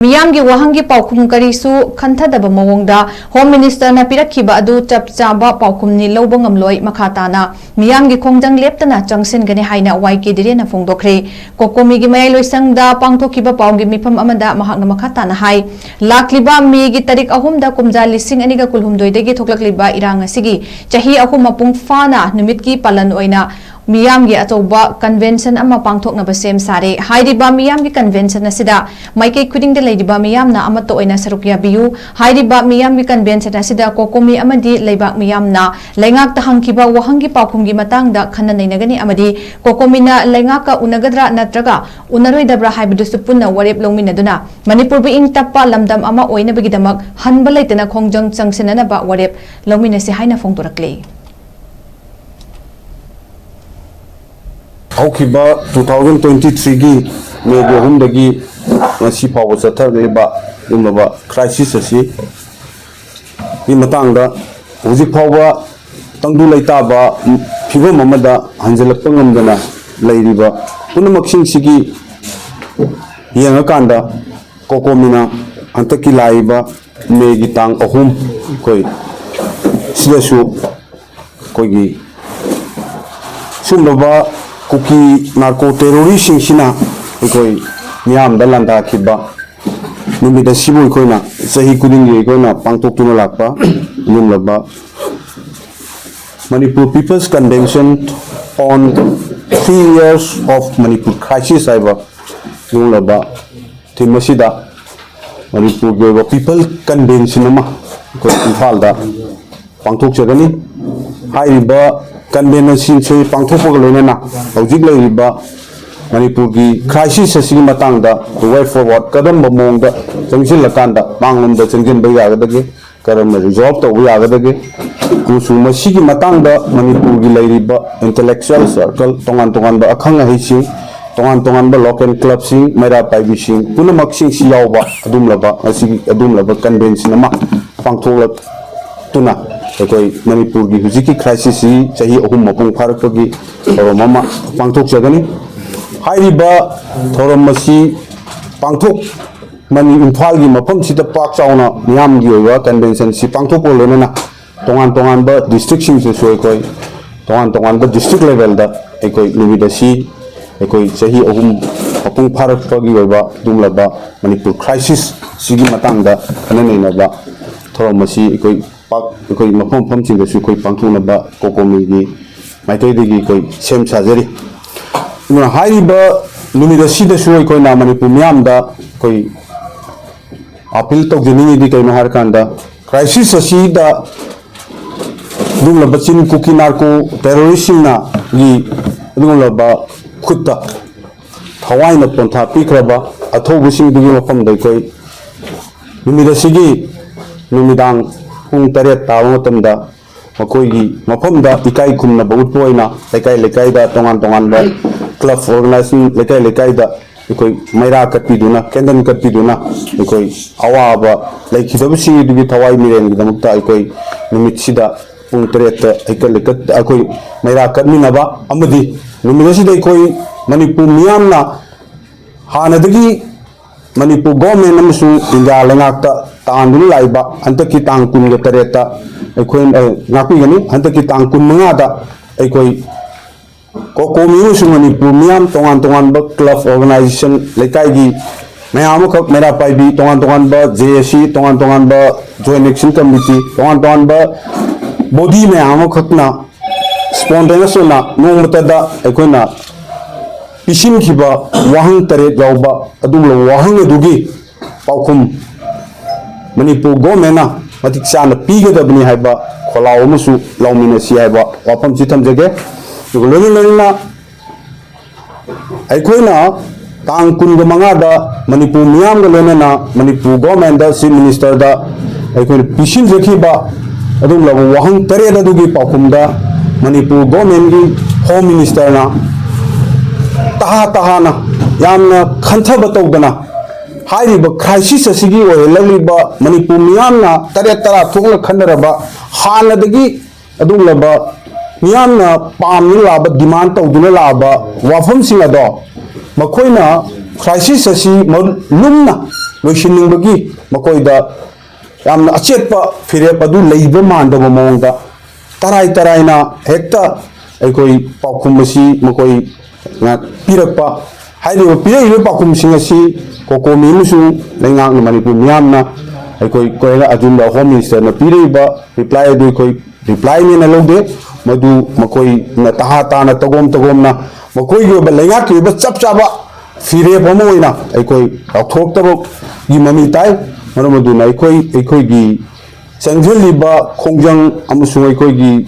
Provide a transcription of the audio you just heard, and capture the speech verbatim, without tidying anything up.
ꯃꯤꯌꯥꯝꯒꯤ ꯋꯥꯍꯪꯒꯤ ꯄꯥꯎꯈꯨꯝ ꯀꯔꯤꯁꯨ ꯈꯟꯊꯗꯕ ꯃꯑꯣꯡꯗ ꯍꯣꯝ ꯃꯤꯅꯤꯁꯇꯔꯅ ꯄꯤꯔꯛꯈꯤꯕ ꯑꯗꯨ ꯆꯞ ꯆꯥꯕ ꯄꯥꯎꯈꯨꯝꯅꯤ, ꯂꯧꯕ ꯉꯝꯂꯣꯏ꯫ ꯃꯈꯥ ꯇꯥꯅ ꯃꯤꯌꯥꯝꯒꯤ ꯈꯣꯡꯖꯪ ꯂꯦꯞꯇꯅ ꯆꯪꯁꯤꯟꯒꯅꯤ ꯍꯥꯏꯅ ꯋꯥꯏ ꯀꯦ ꯗꯤꯔꯦꯟꯅ ꯐꯣꯡꯗꯣꯛꯈ꯭ꯔꯦ꯫ ꯀꯣꯀꯣꯃꯤꯒꯤ ꯃꯌꯥꯏ ꯂꯣꯏꯁꯪꯗ ꯄꯥꯡꯊꯣꯛꯈꯤꯕ ꯄꯥꯎꯒꯤ ꯃꯤꯐꯝ ꯑꯃꯗ ꯃꯍꯥꯛꯅ ꯃꯈꯥ ꯇꯥꯅ ꯍꯥꯏ, ꯂꯥꯛꯂꯤꯕ ꯃꯦꯒꯤ ꯇꯥꯔꯤꯛ ꯑꯍꯨꯝꯗ ꯀꯨꯝꯖꯥ ꯂꯤꯁꯤꯡ ꯑꯅꯤꯒ ꯀꯨꯟꯍꯨꯝꯗꯣꯏꯗꯒꯤ ꯊꯣꯛꯂꯛꯂꯤꯕ ꯏꯔꯥꯡ ꯑꯁꯤꯒꯤ ꯆꯍꯤ ꯑꯍꯨꯝ ꯃꯄꯨꯡ ꯐꯥꯅ ꯅꯨꯃꯤꯠꯀꯤ ꯄꯥꯂꯟ ꯑꯣꯏꯅ ꯃꯤꯌꯥꯝꯒꯤ ꯑꯆꯧꯕ ꯀꯟꯚꯦꯟꯁꯟ ꯑꯃ ꯄꯥꯡꯊꯣꯛꯅꯕ ꯁꯦꯝ ꯁꯥꯔꯦ꯫ ꯍꯥꯏꯔꯤꯕ ꯃꯤꯌꯥꯝꯒꯤ ꯀꯟꯚꯦꯟꯁꯟ ꯑꯁꯤꯗ ꯃꯥꯏꯀꯩ ꯈꯨꯗꯤꯡꯗ ꯂꯩꯔꯤꯕ ꯃꯤꯌꯥꯝꯅ ꯑꯃꯠꯇ ꯑꯣꯏꯅ ꯁꯔꯨꯛ ꯌꯥꯕꯤꯌꯨ꯫ ꯍꯥꯏꯔꯤꯕ ꯃꯤꯌꯥꯝꯒꯤ ꯀꯟꯚꯦꯟꯁꯟ ꯑꯁꯤꯗ ꯀꯣꯀꯣꯃꯤ ꯑꯃꯗꯤ ꯂꯩꯕꯥꯛ ꯃꯤꯌꯥꯝꯅ ꯂꯩꯉꯥꯛꯇ ꯍꯪꯈꯤꯕ ꯋꯥꯍꯪꯒꯤ ꯄꯥꯎꯈꯨꯝꯒꯤ ꯃꯇꯥꯡꯗ ꯈꯟꯅ ꯅꯩꯅꯒꯅꯤ ꯑꯃꯗꯤ ꯀꯣꯀꯣꯃꯤꯅ ꯂꯩꯉꯥꯛꯀ ꯎꯅꯒꯗ꯭ꯔꯥ ꯅꯠꯇ꯭ꯔꯒ ꯎꯅꯔꯣꯏꯗꯕ꯭ꯔꯥ ꯍꯥꯏꯕꯗꯨꯁꯨ ꯄꯨꯟꯅ ꯋꯥꯔꯦꯞ ꯂꯧꯃꯤꯟꯅꯗꯨꯅ ꯃꯅꯤꯄꯨꯔꯕꯨ ꯏꯪ ꯇꯞꯄ ꯂꯝꯗꯝ ꯑꯃ ꯑꯣꯏꯅꯕꯒꯤꯗꯃꯛ ꯍꯟꯕ ꯂꯩꯇꯅ ꯈꯣꯡꯖꯪ ꯆꯪꯁꯤꯟꯅꯅꯕ ꯋꯥꯔꯦꯞ ꯂꯧꯃꯤꯟꯅꯁꯤ ꯍꯥꯏꯅ ꯐꯣꯡꯗꯣꯔꯛꯂꯤ꯫ ꯍꯧꯈꯤꯕ ꯇꯨ ꯊꯥꯎꯖꯟ ꯇ꯭ꯋꯦꯟꯇꯤ ꯊ꯭ꯔꯤꯒꯤ ꯃꯦꯒꯤ ꯑꯍꯨꯝꯗꯒꯤ ꯉꯁꯤ ꯐꯥꯎꯕ ꯆꯠꯊꯔꯛꯂꯤꯕ ꯑꯗꯨꯒꯨꯝꯂꯕ ꯀ꯭ꯔꯥꯏꯁꯤꯁ ꯑꯁꯤ ꯒꯤ ꯃꯇꯥꯡꯗ ꯍꯧꯖꯤꯛ ꯐꯥꯎꯕ ꯇꯪꯗꯨ ꯂꯩꯇꯥꯕ ꯐꯤꯕꯝ ꯑꯃꯗ ꯍꯟꯖꯤꯜꯂꯛꯄ ꯉꯝꯗꯅ ꯂꯩꯔꯤꯕ ꯄꯨꯝꯅꯃꯛꯁꯤꯡꯁꯤꯒꯤ ꯌꯦꯡꯉꯀꯥꯟꯗ ꯀꯣꯀꯣꯃꯤꯅ ꯍꯟꯗꯛꯀꯤ ꯂꯥꯛꯏꯕ ꯃꯦꯒꯤ ꯇꯥꯡ ꯑꯍꯨꯝ ꯑꯩꯈꯣꯏ ꯁꯤꯗꯁꯨ ꯑꯩꯈꯣꯏꯒꯤ ꯁꯨꯝꯂꯕ ꯀꯨꯀꯤ ꯅꯥꯔꯀꯣ ꯇꯦꯔꯣꯔꯤꯁꯁꯤꯡꯁꯤꯅ ꯑꯩꯈꯣꯏ ꯃꯤꯌꯥꯝꯗ ꯂꯥꯟꯗꯥꯈꯤꯕ ꯅꯨꯃꯤꯠ ꯑꯁꯤꯕꯨ ꯑꯩꯈꯣꯏꯅ ꯆꯍꯤ ꯈꯨꯗꯤꯡꯒꯤ ꯑꯩꯈꯣꯏꯅ ꯄꯥꯡꯊꯣꯛꯇꯨꯅ ꯂꯥꯛꯄ ꯑꯗꯨꯒꯨꯝꯂꯕ Manipur People's Convention on Three Years of Manipur Crisis ꯍꯥꯏꯕ ꯑꯗꯨꯒꯨꯝꯂꯕ ꯊꯤꯝ ꯑꯁꯤꯗ ꯃꯅꯤꯄꯨꯔꯒꯤ ꯑꯣꯏꯕ ꯄꯤꯄꯜ ꯀꯟꯚꯦꯟꯁꯟ ꯑꯃ ꯑꯩꯈꯣꯏ ꯏꯝꯐꯥꯜꯗ ꯄꯥꯡꯊꯣꯛꯆꯒꯅꯤ꯫ ꯍꯥꯏꯔꯤꯕ ꯀꯟꯚꯦꯟꯁꯟꯁꯤ ꯄꯥꯡꯊꯣꯛꯄꯒ ꯂꯣꯏꯅꯅ ꯍꯧꯖꯤꯛ ꯂꯩꯔꯤꯕ ꯃꯅꯤꯄꯨꯔꯒꯤ ꯀ꯭ꯔꯥꯏꯁꯤꯁ ꯑꯁꯤꯒꯤ ꯃꯇꯥꯡꯗ ꯋꯦ ꯐꯣꯔꯋꯥꯔꯗ ꯀꯔꯝꯕ ꯃꯑꯣꯡꯗ ꯆꯪꯁꯤꯜꯂꯀꯥꯟꯗ ꯃꯥꯡꯂꯣꯝꯗ ꯆꯪꯁꯤꯟꯕ ꯌꯥꯒꯗꯒꯦ, ꯀꯔꯝꯅ ꯔꯤꯖꯣꯜꯕ ꯇꯧꯕ ꯌꯥꯒꯗꯒꯦ ꯑꯃꯁꯨꯡ ꯃꯁꯤꯒꯤ ꯃꯇꯥꯡꯗ ꯃꯅꯤꯄꯨꯔꯒꯤ ꯂꯩꯔꯤꯕ ꯏꯟꯇꯦꯂꯦꯛꯆꯨꯋꯦꯜ ꯁꯔꯀꯜ ꯇꯣꯉꯥꯟ ꯇꯣꯉꯥꯟꯕ ꯑꯈꯪ ꯑꯍꯩꯁꯤꯡ ꯇꯣꯉꯥꯟ ꯇꯣꯉꯥꯟꯕ ꯂꯣꯀꯦꯜ ꯀ꯭ꯂꯕꯁꯤꯡ ꯃꯩꯔꯥ ꯄꯥꯏꯕꯤꯁꯤꯡ ꯄꯨꯝꯅꯃꯛꯁꯤꯡꯁꯤ ꯌꯥꯎꯕ ꯑꯗꯨꯒꯨꯝꯂꯕ ꯉꯁꯤꯒꯤ ꯑꯗꯨꯒꯨꯝꯂꯕ ꯀꯟꯚꯦꯟꯁꯟ ꯑꯃ ꯄꯥꯡꯊꯣꯛꯂꯛꯇꯨꯅ ꯑꯩꯈꯣꯏ ꯃꯅꯤꯄꯨꯔꯒꯤ ꯍꯧꯖꯤꯛꯀꯤ ꯀ꯭ꯔꯥꯏꯁꯤꯁꯁꯤ ꯆꯍꯤ ꯑꯍꯨꯝ ꯃꯄꯨꯡ ꯐꯥꯔꯛꯄꯒꯤ ꯊꯧꯔꯝ ꯑꯃ ꯄꯥꯡꯊꯣꯛꯆꯒꯅꯤ꯫ ꯍꯥꯏꯔꯤꯕ ꯊꯧꯔꯝ ꯑꯁꯤ ꯄꯥꯡꯊꯣꯛ ꯃꯅꯤ ꯏꯝꯐꯥꯜꯒꯤ ꯃꯐꯝꯁꯤꯗ ꯄꯥꯛ ꯆꯥꯎꯅ ꯃꯤꯌꯥꯝꯒꯤ ꯑꯣꯏꯕ ꯀꯟꯚꯦꯟꯁꯟꯁꯤ ꯄꯥꯡꯊꯣꯛꯄꯒ ꯂꯣꯏꯅꯅ ꯇꯣꯉꯥꯟ ꯇꯣꯉꯥꯟꯕ ꯗꯤꯁꯇ꯭ꯔꯤꯛꯁꯤꯡꯁꯤꯁꯨ ꯑꯩꯈꯣꯏ ꯇꯣꯉꯥꯟ ꯇꯣꯉꯥꯟꯕ ꯗꯤꯁꯇ꯭ꯔꯤꯛ ꯂꯦꯚꯦꯜꯗ ꯑꯩꯈꯣꯏ ꯅꯨꯃꯤꯠ ꯑꯁꯤ ꯑꯩꯈꯣꯏ ꯆꯍꯤ ꯑꯍꯨꯝ ꯃꯄꯨꯡ ꯐꯥꯔꯛꯄꯒꯤ ꯑꯣꯏꯕ ꯑꯗꯨꯒꯨꯝꯂꯕ ꯃꯅꯤꯄꯨꯔ ꯀ꯭ꯔꯥꯏꯁꯤꯁ ꯁꯤꯒꯤ ꯃꯇꯥꯡꯗ ꯈꯟꯅ ꯅꯩꯅꯕ ꯊꯧꯔꯝ ꯑꯁꯤ ꯑꯩꯈꯣꯏ ꯄꯥꯛ ꯑꯩꯈꯣꯏ ꯃꯐꯝ ꯃꯐꯝꯁꯤꯡꯗꯁꯨ ꯑꯩꯈꯣꯏ ꯄꯥꯡꯊꯣꯛꯅꯕ ꯀꯣꯀꯣꯃꯤꯒꯤ ꯃꯥꯏꯀꯩꯗꯒꯤ ꯑꯩꯈꯣꯏ ꯁꯦꯝ ꯁꯥꯖꯔꯤ꯫ ꯑꯗꯨꯅ ꯍꯥꯏꯔꯤꯕ ꯅꯨꯃꯤꯠ ꯑꯁꯤꯗꯁꯨ ꯑꯩꯈꯣꯏꯅ ꯃꯅꯤꯄꯨꯔ ꯃꯤꯌꯥꯝꯗ ꯑꯩꯈꯣꯏ ꯑꯄꯤꯜ ꯇꯧꯖꯅꯤꯡꯉꯤꯗꯤ ꯀꯩꯅꯣ ꯍꯥꯏꯔꯀꯥꯟꯗ, ꯀ꯭ꯔꯥꯏꯁꯤꯁ ꯑꯁꯤꯗ ꯑꯗꯨꯒꯨꯝꯂꯕ ꯆꯤꯟ ꯀꯨꯀꯤ ꯅꯥꯔꯀꯣ ꯇꯦꯔꯣꯔꯤꯁꯁꯤꯡꯅꯒꯤ ꯑꯗꯨꯒꯨꯝꯂꯕ ꯈꯨꯠꯇ ꯊꯋꯥꯏꯅ ꯄꯣꯟꯊꯥ ꯄꯤꯈ꯭ꯔꯕ ꯑꯊꯧꯕꯁꯤꯡꯗꯨꯒꯤ ꯃꯐꯝꯗ ꯑꯩꯈꯣꯏ ꯅꯨꯃꯤꯠ ꯑꯁꯤꯒꯤ ꯅꯨꯃꯤꯗꯥꯡ ꯄꯨꯡ ꯇꯔꯦꯠ ꯇꯥꯕ ꯃꯇꯝꯗ ꯃꯈꯣꯏꯒꯤ ꯃꯐꯝꯗ ꯏꯀꯥꯏ ꯈꯨꯝꯅꯕ ꯎꯠꯄ ꯑꯣꯏꯅ ꯂꯩꯀꯥꯏ ꯂꯩꯀꯥꯏꯗ ꯇꯣꯉꯥꯟ ꯇꯣꯉꯥꯟꯕ ꯀ꯭ꯂꯕ ꯑꯣꯔꯒꯅꯥꯏꯖꯦꯁꯟ ꯂꯩꯀꯥꯏ ꯂꯩꯀꯥꯏꯗ ꯑꯩꯈꯣꯏ ꯃꯩꯔꯥ ꯀꯠꯄꯤꯗꯨꯅ, ꯀꯦꯟꯗꯜ ꯀꯠꯄꯤꯗꯨꯅ ꯑꯩꯈꯣꯏ ꯑꯋꯥꯕ ꯂꯩꯈꯤꯗꯕꯁꯤꯡ ꯑꯗꯨꯒꯤ ꯊꯋꯥꯏ ꯃꯤꯔꯦꯟꯒꯤꯗꯃꯛꯇ ꯑꯩꯈꯣꯏ ꯅꯨꯃꯤꯠꯁꯤꯗ ꯄꯨꯡ ꯇꯔꯦꯠꯇ ꯍꯩꯀꯠ ꯂꯩꯀꯠ ꯑꯩꯈꯣꯏ ꯃꯩꯔꯥ ꯀꯠꯃꯤꯟꯅꯕ ꯑꯃꯗꯤ ꯅꯨꯃꯤꯠ ꯑꯁꯤꯗ ꯑꯩꯈꯣꯏ ꯃꯅꯤꯄꯨꯔ ꯃꯤꯌꯥꯝꯅ ꯍꯥꯟꯅꯗꯒꯤ ꯃꯅꯤꯄꯨꯔ ꯒꯣꯔꯃꯦꯟ ꯑꯃꯁꯨꯡ ꯏꯟꯗꯤꯌꯥ ꯂꯩꯉꯥꯛꯇ ꯇꯥꯟꯗꯨꯅ ꯂꯥꯛꯏꯕ ꯍꯟꯗꯛꯀꯤ ꯇꯥꯡ ꯀꯨꯟꯒ ꯇꯔꯦꯠꯇ ꯑꯩꯈꯣꯏ, ꯑ, ꯉꯥꯛꯄꯤꯒꯅꯤ꯫ ꯍꯟꯗꯛꯀꯤ ꯇꯥꯡ ꯀꯨꯟꯃꯉꯥꯗ ꯑꯩꯈꯣꯏ ꯀꯣꯀꯣꯃꯤ ꯑꯃꯁꯨꯡ ꯃꯅꯤꯄꯨꯔ ꯃꯤꯌꯥꯝ ꯇꯣꯉꯥꯟ ꯇꯣꯉꯥꯟꯕ ꯀ꯭ꯂꯕ ꯑꯣꯔꯒꯅꯥꯏꯖꯦꯁꯟ ꯂꯩꯀꯥꯏꯒꯤ ꯃꯌꯥꯝ ꯑꯃꯈꯛ, ꯃꯩꯔꯥ ꯄꯥꯏꯕꯤ ꯇꯣꯉꯥꯟ ꯇꯣꯉꯥꯟꯕ, ꯖꯦ ꯑꯦ ꯁꯤ ꯇꯣꯉꯥꯟ ꯇꯣꯉꯥꯟꯕ, ꯖꯣꯏꯟ ꯑꯦꯛꯁꯟ ꯀꯃꯤꯇꯤ ꯇꯣꯉꯥꯟ ꯇꯣꯉꯥꯟꯕ ꯕꯣꯗꯤ ꯃꯌꯥꯝ ꯑꯃꯈꯛꯅ ꯁ꯭ꯄꯣꯟꯇꯦꯅꯁ ꯑꯣꯏꯅ ꯅꯣꯡꯃꯇꯗ ꯑꯩꯈꯣꯏꯅ ꯄꯤꯁꯤꯟꯈꯤꯕ ꯋꯥꯍꯪ ꯇꯔꯦꯠ ꯌꯥꯎꯕ ꯑꯗꯨꯒꯨꯝꯂꯕ ꯋꯥꯍꯪ ꯑꯗꯨꯒꯤ ꯄꯥꯎꯈꯨꯝ ꯃꯅꯤꯄꯨꯔ ꯒꯣꯔꯃꯦꯟꯅ ꯃꯇꯤꯛ ꯆꯥꯅ ꯄꯤꯒꯗꯕꯅꯤ ꯍꯥꯏꯕ ꯈꯣꯜꯂꯥꯎ ꯑꯃꯁꯨ ꯂꯥꯎꯃꯤꯟꯅꯁꯤ ꯍꯥꯏꯕ ꯋꯥꯐꯝꯁꯤ ꯊꯝꯖꯒꯦ꯫ ꯑꯗꯨꯒ ꯂꯣꯏꯅ ꯂꯣꯏꯅꯅ ꯑꯩꯈꯣꯏꯅ ꯇꯥꯡ ꯀꯨꯟꯒ ꯃꯉꯥꯗ ꯃꯅꯤꯄꯨꯔ ꯃꯤꯌꯥꯝꯒ ꯂꯣꯏꯅꯅ ꯃꯅꯤꯄꯨꯔ ꯒꯣꯔꯃꯦꯟꯗ, ꯆꯤꯐ ꯃꯤꯅꯤꯁꯇꯔꯗ ꯑꯩꯈꯣꯏꯅ ꯄꯤꯁꯤꯟꯖꯈꯤꯕ ꯑꯗꯨꯒꯨꯝꯂꯕ ꯋꯥꯍꯪ ꯇꯔꯦꯠ ꯑꯗꯨꯒꯤ ꯄꯥꯎꯈꯨꯝꯗ ꯃꯅꯤꯄꯨꯔ ꯒꯣꯔꯃꯦꯟꯒꯤ ꯍꯣꯝ ꯃꯤꯅꯤꯁꯇꯔꯅ ꯇꯍꯥ ꯇꯍꯥꯅ, ꯌꯥꯝꯅ ꯈꯟꯊꯕ ꯇꯧꯗꯅ ꯍꯥꯏꯔꯤꯕ ꯀ꯭ꯔꯥꯏꯁꯤꯁ ꯑꯁꯤꯒꯤ ꯑꯣꯏꯍꯜꯂꯛꯂꯤꯕ ꯃꯅꯤꯄꯨꯔ ꯃꯤꯌꯥꯝꯅ ꯇꯔꯦꯠ ꯇꯔꯥ ꯊꯣꯛꯅ ꯈꯟꯅꯔꯕ ꯍꯥꯟꯅꯗꯒꯤ ꯑꯗꯨꯒꯨꯝꯂꯕ ꯃꯤꯌꯥꯝꯅ ꯄꯥꯝꯗꯨꯅ ꯂꯥꯛꯑꯕ, ꯗꯤꯃꯥꯟ ꯇꯧꯗꯨꯅ ꯂꯥꯛꯑꯕ ꯋꯥꯐꯝꯁꯤꯡ ꯑꯗꯣ ꯃꯈꯣꯏꯅ ꯀ꯭ꯔꯥꯏꯁꯤꯁ ꯑꯁꯤ ꯃꯔꯨ-, ꯂꯨꯝꯅ ꯂꯣꯏꯁꯤꯟꯅꯤꯡꯕꯒꯤ ꯃꯈꯣꯏꯗ ꯌꯥꯝꯅ ꯑꯆꯦꯠꯄ ꯐꯤꯔꯦꯞ ꯑꯗꯨ ꯂꯩꯕ ꯃꯥꯟꯗꯕ ꯃꯑꯣꯡꯗ ꯇꯔꯥꯏ ꯇꯔꯥꯏꯅ ꯍꯦꯛꯇ ꯑꯩꯈꯣꯏ ꯄꯥꯎꯈꯨꯝ ꯑꯁꯤ ꯃꯈꯣꯏꯅ ꯄꯤꯔꯛꯄ꯫ ꯍꯥꯏꯔꯤꯕ ꯄꯤꯔꯛꯏꯕ ꯄꯥꯎꯈꯨꯝꯁꯤꯡ ꯑꯁꯤ ꯀꯣꯀꯣꯃꯤ ꯑꯃꯁꯨꯡ ꯂꯩꯉꯥꯛꯅ, ꯃꯅꯤꯄꯨꯔ ꯃꯤꯌꯥꯝꯅ ꯑꯩꯈꯣꯏ ꯀꯣꯏꯔꯦꯡꯒꯩ ꯑꯗꯨꯝꯕ ꯍꯣꯝ ꯃꯤꯅꯤꯁꯇꯔꯅ ꯄꯤꯔꯛꯏꯕ ꯔꯤꯄ꯭ꯂꯥꯏ ꯑꯗꯨ ꯑꯩꯈꯣꯏ ꯔꯤꯄ꯭ꯂꯥꯏꯅꯦꯅ ꯂꯧꯗꯦ꯫ ꯃꯗꯨ ꯃꯈꯣꯏꯅ ꯇꯍꯥ ꯇꯥꯅ ꯇꯧꯒꯣꯝ ꯇꯧꯒꯣꯝꯅ ꯃꯈꯣꯏꯒꯤ ꯑꯣꯏꯕ ꯂꯩꯉꯥꯛꯀꯤ ꯑꯣꯏꯕ ꯆꯞ ꯆꯥꯕ ꯐꯤꯔꯦꯞ ꯑꯃ ꯑꯣꯏꯅ ꯑꯩꯈꯣꯏ ꯂꯥꯎꯊꯣꯔꯛꯇꯕꯒꯤ ꯃꯃꯤ ꯇꯥꯏ꯫ ꯃꯔꯝ ꯑꯗꯨꯅ ꯑꯩꯈꯣꯏ, ꯑꯩꯈꯣꯏꯒꯤ ꯆꯪꯁꯤꯜꯂꯤꯕ ꯈꯣꯡꯖꯪ ꯑꯃꯁꯨꯡ ꯑꯩꯈꯣꯏꯒꯤ